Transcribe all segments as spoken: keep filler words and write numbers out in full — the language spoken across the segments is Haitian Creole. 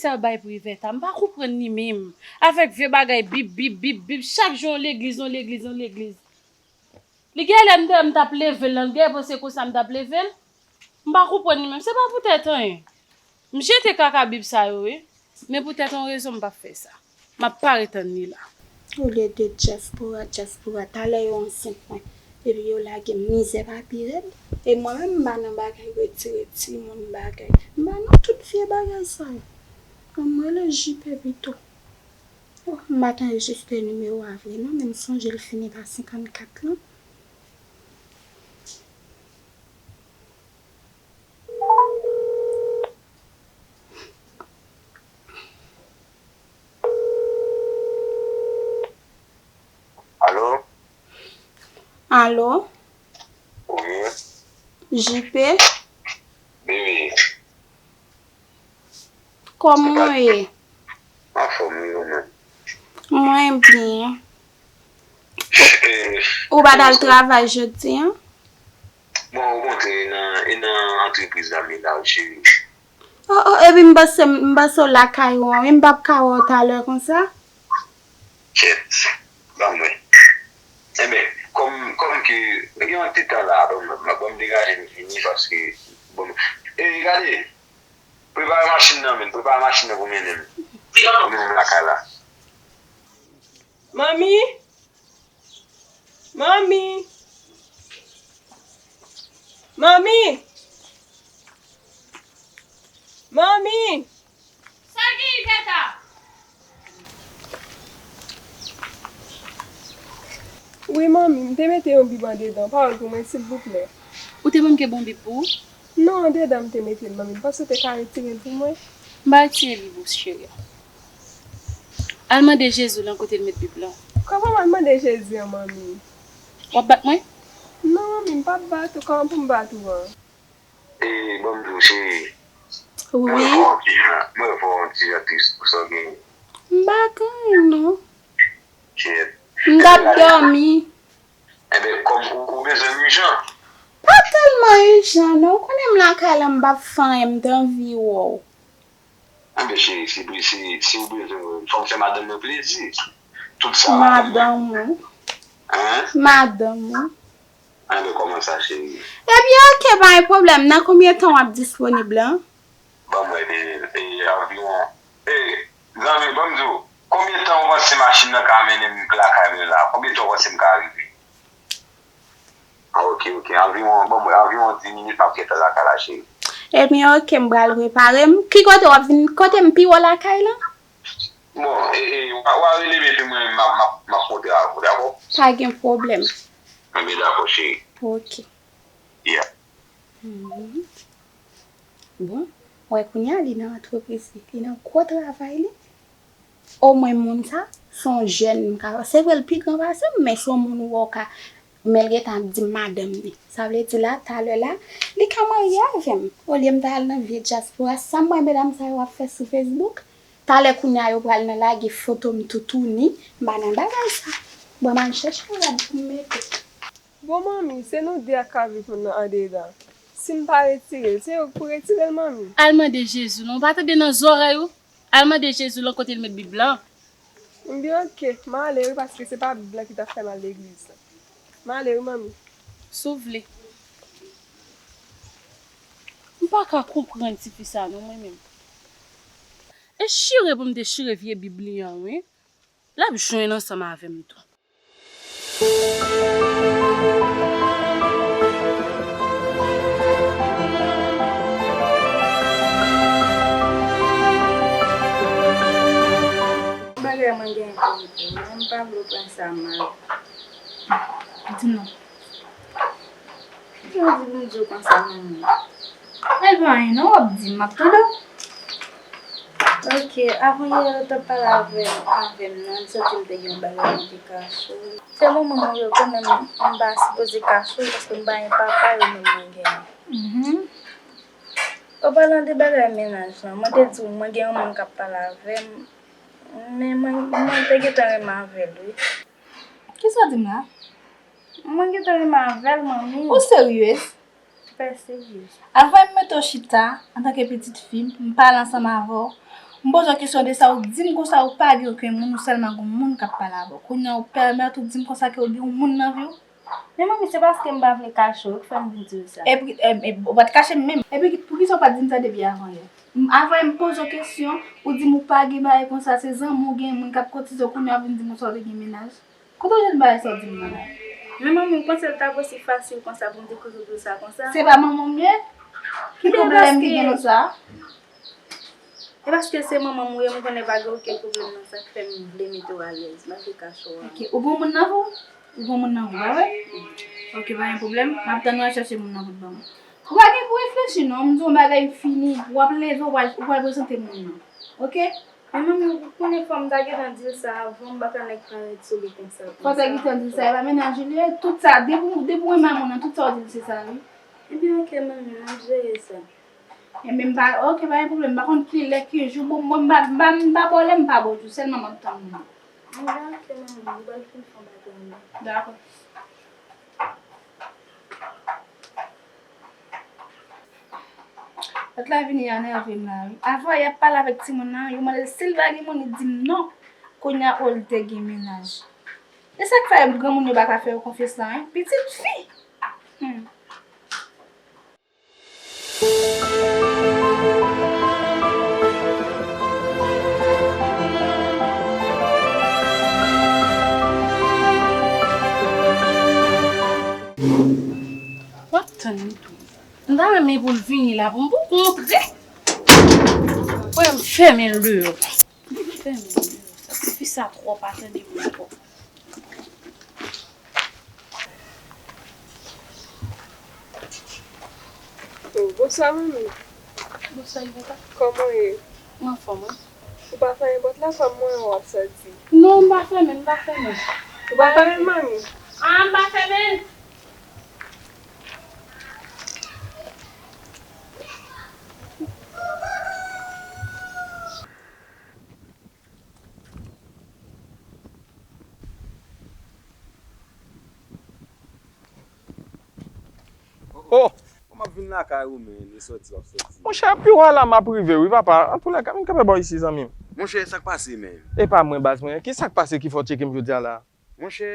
Sa bay pou Iveta, m pa konprann li menm. Avèk vye bagay bib, bib, bib, bib, chak jou yon legliz, yon legliz, yon legliz. Li genlè m t, m t ap leve l lan, li genlè panse konsa m t ap leve l. M pa konprann li menm, se pa poutèt anyen. M jete kaka bib sa yo, wi. Men poutèt yon rezon m p ap fè sa. M ap pa ret ann li la. Olye de dyaspora, dyaspora, talè yo ansent mwen. Epi yo lage m mizè pa pi rèd. E mwen menm m pa nan bagay retire timoun bagay. M pa nan tout vye bagay sa yo. An m rele J P pito. Oh, m pa t anrejistre nimewo a vre non, men m sonje l fini pa senkannkat lan. Alo? Alo? Wi. J P? Bibi. Kòman w ye? Anfòm wi, ou menm? Mwen byen. Eh, ou pa t al travay jodi a? Bon, ou kontre nan, e nan antrepriz la m ye la, cheri. Oh, oh, epi m panse, m panse w lakay ou an, wi, m p ap ka wè w talè konsa. Kèt, ban mwen. Enben, kòm, kòm ke, gen yon ti tan la, ban m, ban m degaje m vini, paske, bon, e, gade, prepare machin nan, men, prepare machin nan pou mennen m. Pou mennen m lakay la. Manmi! Manmi! Manmi! Manmi! Sa gen, Iveta? Wi, manmi, m te mete yon bib andedan. Pawòl pou mwen, silvouplè. Ou te ban m ke bon bib pou ou? Non, andedan m te mete l, manmi. M panse w te ka retire l pou mwen. M pa retire bib ou, cheri. Al mande Jezi lan kote l met bib lan. Kòman m al mande Jezi an, manmi? W ap bat mwen? Non, manmi, m p ap bat ou. Kòman pou m bat ou an? E, ban m di w, cheri. Wi. Mwen wè w ti jan, mwen wè w ti jan tris pou sa w genyen. M pa gen anyen, non. Kèt. M t ap dòmi. Enben, kòm ou, ou bezwen m ijan. Pa tèlman ijan, non. Ou konnen m lakay la, m p ap fè anyen, m t anvi wè w. Enben, cheri, si, si, si w bezwen mwen, fò m fè madanm mwen plezi. Tout sa. Madanm ou. Hein? Madanm ou. Enben, kòman sa, cheri? Ebyen, oke, pa gen pwoblèm. Nan konbyen tan w ap disponib la? Ban mwen de, e, anviwon. E, zanmi, ban m di w, konbyen tan ou panse machin nan ka mennen m lakay mwen la? Konbyen tan ou panse m ka rive? Ah, oke, oke. Anviwon, ban mwen, anviwon dis minit, m ap gentan lakay la, cheri. Ebyen, oke, m pral prepare m. Ki kote w ap vin? Kote m pi wo lakay la? Bon, e, e, w a, w a rele m epi mwen, m ap, m ap, m ap montre avè w, dakò? Pa gen pwoblèm. Enben, dakò, cheri. Oke. Yeah. Mhm. Bon, wè kounye a li nan antrepriz li, li nan gwo travay li. Omwen moun sa, se yon jèn m ka, se vre l pi gran pase m, men se yon moun ou wè w ka, men l gentan ap di m madanm li. Sa vle di la, talè la, li ka marye avè m. Olye m ta al nan vye dyaspora, sa m wè medam sa yo ap fè sou Facebook, talè kounye a yo pral nan lage foto m toutouni, m pa nan bagay sa. Bon, m al chèche yon rad pou m mete. Bon, manmi, se nou de a k ka viv nan andedan. Si m pa retire l, se yo k pou retire l, manmi. Al mande Jezi, non, ou pa tande nan zòrèy ou? Al mande Jezi lan kote l met bib lan. Ebyen, oke, m ale wi, paske se pa bib lan ki t ap fè m al legliz la. M ale wi, manmi. Si w vle. M pa ka konprann tifi sa non, mwen menm. E chire pou m te chire vye bib li an, wi. L ap jwenn ansanm avè m tou. Bagay mwen gen pou m di w, men m pa vle w pran sa mal. Di non. Sa w di pou m di w konsa, manman? Men pa anyen non, w ap di m, m ap tande w. Ok, avan yè yo t ap pale avè, avè m nan, m santi m te gen yon bagay mwen te kache w. Se manman m ou ye, kanmenm, m pa sipoze kache w, paske m pa gen papa yo menm mwen genyen. Mhm. An palan de bagay mennaj lan, mwen te di w, mwen gen yon moun k ap pale avè m, men mwen, mwen te gentan renmen avè l, wi. Kisa w di m la? Mwen gentan renmen avè l, manmi. Ou seryez? Trè seryez. Avan m mete w chita, antanke pitit fi m, m pale ansanm avè w, M poze w kesyon de sa, ou di m konsa ou pa gen okenn moun, ou sèlman gen yon moun k ap pale avè w. Kounye a ou pèmèt ou di m konsa ke w gen yon moun nan vi w? Men manmi, se paske m pa vle kache w ki fè m vin di w sa. Epi, e, e, ou pa t kache m menm. Epi, poukisa ou pa t di m sa depi avan yè? M, avan yè, m poze w kesyon, ou di m ou pa gen bagay konsa, se zanmi w gen moun k ap kotize w, kounye a w vin di m konsa w te gen mennaj. Kote w jwenn bagay sa w di m nan la? Men manmi, ou panse l t ap osi fasil konsa pou m te koze w sa konsa? Se pa manman m ye? Ki pwoblèm ki gen nan sa? E paske se manman m ou ye, m konnen pa gen okenn pwoblèm nan sa k fè m vle mete w alèz, m pa vle kache w. Ok, ou gen moun nan pou? Ou gen moun nan pou, pa vre? Ok, pa gen pwoblèm. M ap tann ou al chèche moun nan pou ban mwen. Ou pa gen pou reflechi non, m di w yon bagay fini, w ap leve, w al, w al prezante moun nan. Ok? Men manmi, ou konnen fò m ta gentan di l sa avan, m pa ka nèk parèt sou li konsa. Fò w ta gentan di l sa, e pa mennaj ou li ye, tout sa, depi, depi w renmen moun nan, tout sa w di l se sa wi. Ebyen ok manmi, m ap jere sa. Ebyen m pa, ok, pa gen pwoblèm, m pa konn ki lè, ki jou, bon, mwen m pa, m pa, m pa ba w lè, m pa ba w jou, sèlman m ap tann ou. Anben ok manmi, m pral fin fè yon bagay. Dakò. Lòt la vini anève m la wi. Avan y ap pale avèk timoun nan, yo mande l si l pa gen moun, li di m non. Kounye a, o, li te gen mennaj. E sa k fè granmoun yo pa ka fè yo konfyans lan, en? Pitit fi! Hmm. W ap tann li tou. M ta renmen pou l vini la pou m pou kontre. Wè m fèmen l deyò. M fèmen l deyò. Sa ti fi sa twòp, pa tande m ankò. Oh, bonswa, manmi. Bonswa, Iveta. Kòman w ye? M anfòm, wi. Ou pa fèmen pòt la, kòm mwen wè w ap soti. Non, m pa fèmen, m pa fèmen. Ou pa fèmen, manmi? Ah, m pa fèmen. Oh! Bon, m ap vin lakay ou, men, e sòti w ap sòti. Monchè, pi w a la m ap rive, wi, papa. Antoulèka, vin kanpe bò isi, zanmi m. Monchè, sa k pase, men? E pa mwen, baz mwen. Ki sa k pase ki fè w tcheke m jodi a la? Monchè,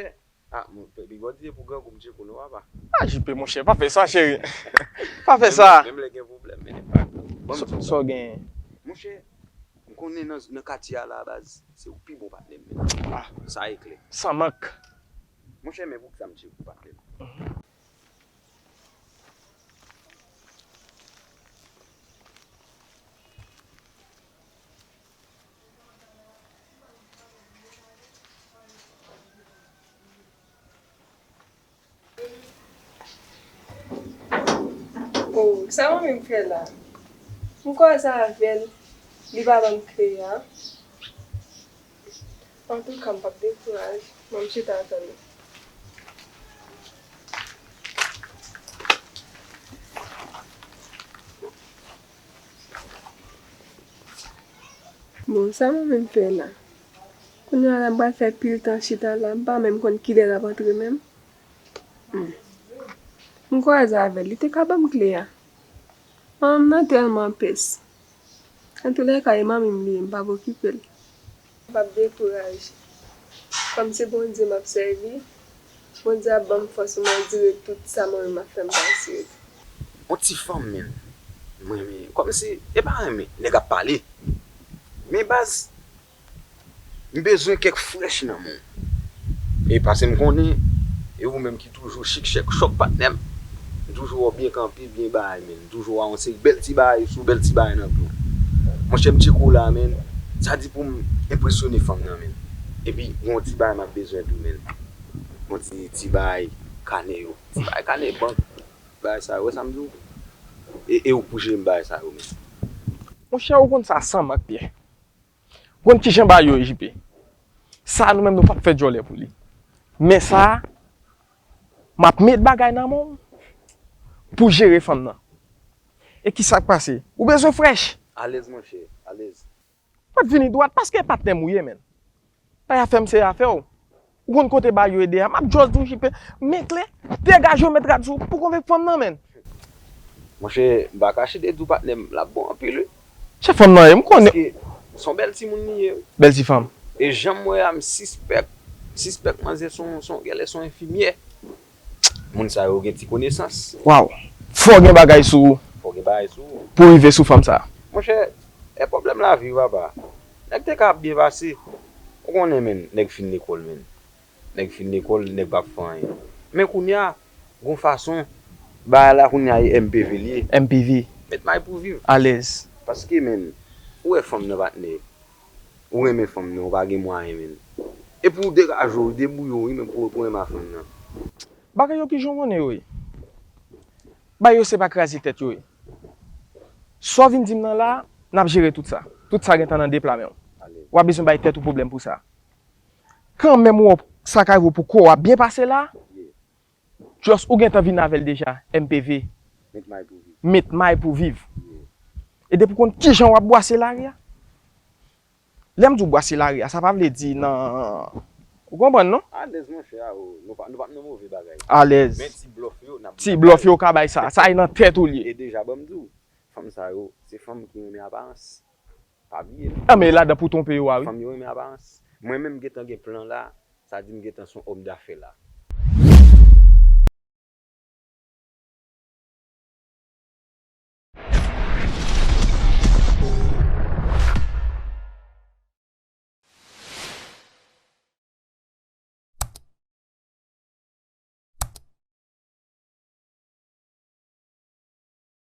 ah, mon, bigòt di se pou grangou m tcheke w non, papa. Ah, J P, monchè, pa fè sa, cheri. Pa fè sa. Menm, menm lè gen pwoblèm, men pa grav. Ban m di w sa. Sa w genyen? Monchè, m konnen nan, nan katye a la, baz, se ou pi bon patnè m, men. Ah. Sa e klè. San mank. Monchè, men poukisa m tcheke w, patnè m? Mhm. Oh, sa manmi m fè la? M kwaze avè l, li pa ban m kle a. Antouka, m p ap dekouraje, m ap chita tann ou. Bon, sa manmi m fè la? Kounye a la, m pral fè pil tan chita la, m pa menm konn kilè l ap antre menm. Hmm. M kwaze avè l, li te ka ban m kle a. Manman m nan tèlman pès. Antoulèka, e manmi m li ye, m p ap okipe l. M p ap dekouraje. Kòm se Bondye m ap sèvi, Bondye ap ban m fòs pou m andire tout sa manmi m ap fè m pase yo. On ti fanm, men, mwen renmen, kòmsi, e pa renmen, nèg ap pale. Men baz, m bezwen kèk frèch nan men w. E paske m konnen, e ou menm ki toujou chik chèk chòk patnè m, m toujou wè w byen kanpe, byen bay, men. M toujou wè w yon seri bèl ti bagay sou bèl ti bagay nan men w. Monchè, m tcheke w la, men. Sa di pou m enpresyone fanm nan, men. Epi, gen yon ti bagay m ap bezwen tou, men. Yon ti, ti bagay kanè yo. Ti bagay kanè bank. Bagay sa yo, wè sa m di w? E, e ou k pou jere m bagay sa yo, men. Monchè, ou konn sa san mank, Pyè. Ou konn kijan bagay yo ye, J P? Sa a, nou menm, nou p ap fè djòlè pou li. Men sa a, m ap met bagay nan men w pou jere fanm nan. E ki sa k pase? Ou bezwen frèch? Alèz, monchè, alèz. Mwen t vini dwat paske e patnè m ou ye, menn. Pa afè m, se afè w. Ou konn kote bagay yo ye deja. M ap just di w, J P, men klè, degaje w, met rad sou ou pou konvenk fanm nan, menn. Monchè, m pa kache de di w patnè m, l ap bon anpil, wi. Se fanm nan ye, m konnen. Paske Se yon bèl timoun li ye. Bèl ti fanm. E jan m wè a, m sispèk, sispèk manzè se yon, se yon, genlè se yon enfimyè. Moun sa yo gen ti konesans. Waw. Fò gen bagay sou ou Fò gen bagay sou ou. Pou rive sou fanm sa. Monchè, e pwoblèm lavi wi papa. Nèg te ka ap byen pase. Ou konnen menn, nèg fin lekòl menn. Nèg fin lekòl, nèg p ap fè anyen. Men kounye a, gon fason, bagay la kounye a e M P V li ye. M P V. Met may pou viv. Alèz. Paske menn, ou wè fanm nan patnè. Ou renmen fanm nan, ou pa gen mwayen menn. Epi w degaje w, debouye w wi menn pou, pou renmen a fanm nan. Bagay yo kijan w konnen yo ye? Bagay yo se pa kraze tèt yo ye. Sa w vin di m nan la, n ap jere tout sa. Tout sa gentan nan de pla men w. W ap bezwen bay tèt ou pwoblèm pou sa. Kanmenm ou wè sa k rive w pou kò w ap byen pase la. Just ou gentan vin avè l deja, M P V. Met may pou viv. Met may pou viv. E depi w konn kijan w ap bwase lari a. Lè m di w bwase lari a, sa pa vle di nan. Ou konprann non? Alèz monchè a, o, nou pa, nou pa nan move bagay. Alèz. Men ti blòf yo, n ap Ti blòf yo ka bay sa. Sa e nan tèt ou li ye. E deja ban m di w, fanm sa yo, se fanm ki renmen aparans. Pa bliye. A men ladan pou twonpe yo a wi. Fanm yo renmen aparans. Mwen menm m gentan gen plan la, sa di m gentan se yon òm dafè la.